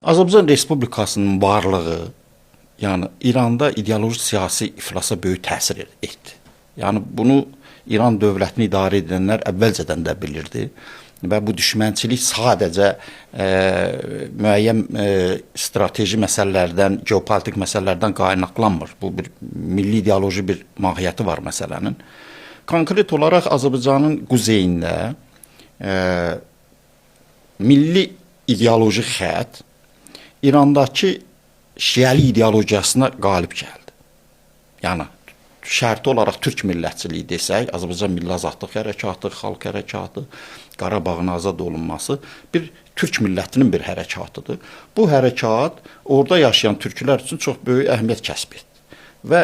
Azərbaycan Respublikasının varlığı, yəni İranda ideoloji siyasi iflasa böyük təsir etdi. Yəni bunu İran dövlətini idarə edənlər əvvəlcədən də bilirdi və bu düşmənçilik sadəcə müəyyən strateji məsələlərdən, geopolitik məsələlərdən qaynaqlanmır. Bu bir milli ideoloji bir mahiyyəti var məsələnin. Konkret olaraq Azərbaycanın quzeyində milli ideoloji xətt İrandakı şiəli ideologiyasına qalib gəldi. Yəni şərti olaraq türk millətçiliyi desək, Azərbaycan Milli Azadlıq Hərəkatı, Xalq Hərəkatı, Qarabağın azad olunması bir türk millətinin bir hərəkatıdır. Bu hərəkat orada yaşayan türklər üçün çox böyük əhəmiyyət kəsb etdi. Və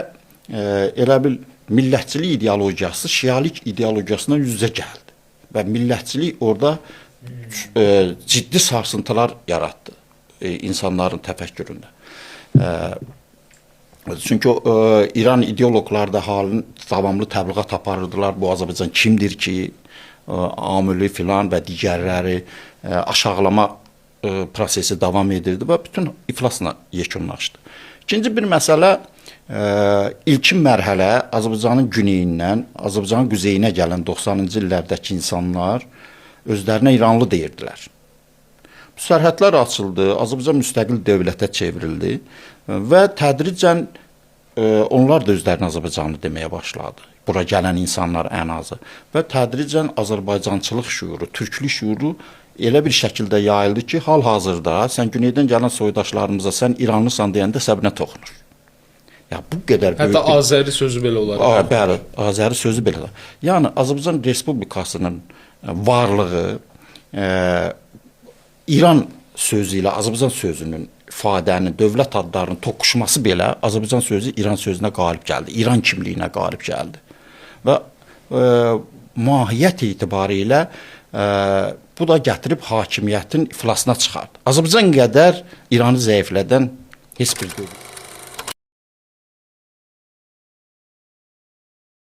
elə bil millətçilik ideologiyası şiəlik ideologiyasına üz-üzə gəldi. Və millətçilik orada ciddi sarsıntılar yaratdı insanların təfəkküründə. Çünki İran ideoloqları da halın davamlı təbliğat aparırdılar. Bu Azərbaycan kimdir ki, Amili filan və digərləri aşağılama prosesi davam edirdi və bütün iflasla yekunlaşdı. İkinci bir məsələ, ilkin mərhələ Azərbaycanın güneyindən Azərbaycanın quzeyinə gələn 90-cı illərdəki insanlar özlərinə İranlı deyirdilər. Bu sərhədlər açıldı, Azərbaycan müstəqil dövlətə çevrildi və tədricən onlar da özlərini Azərbaycanlı deməyə başladı. Bura gələn insanlar ən azı. Və tədricən Azərbaycançılıq şüuru, türklük şüuru elə bir şəkildə yayıldı ki, hal-hazırda sən güneydən gələn soydaşlarımıza sən İranlısan deyəndə səbrinə toxunur. Ya bu qədər böyük. Hətta Azəri sözü belə olar. Bəli, Azəri sözü belə olar. Yəni Azərbaycan Respublikasının varlığı İran sözü ilə Azərbaycan sözünün ifadənin, dövlət adlarının toqquşması belə Azərbaycan sözü İran sözünə qalib gəldi. İran kimliyinə qalib gəldi. Və mahiyyət etibarilə bu da gətirib hakimiyyətin iflasına çıxardı. Azərbaycan qədər İranı zəiflədən heç bir dövlət.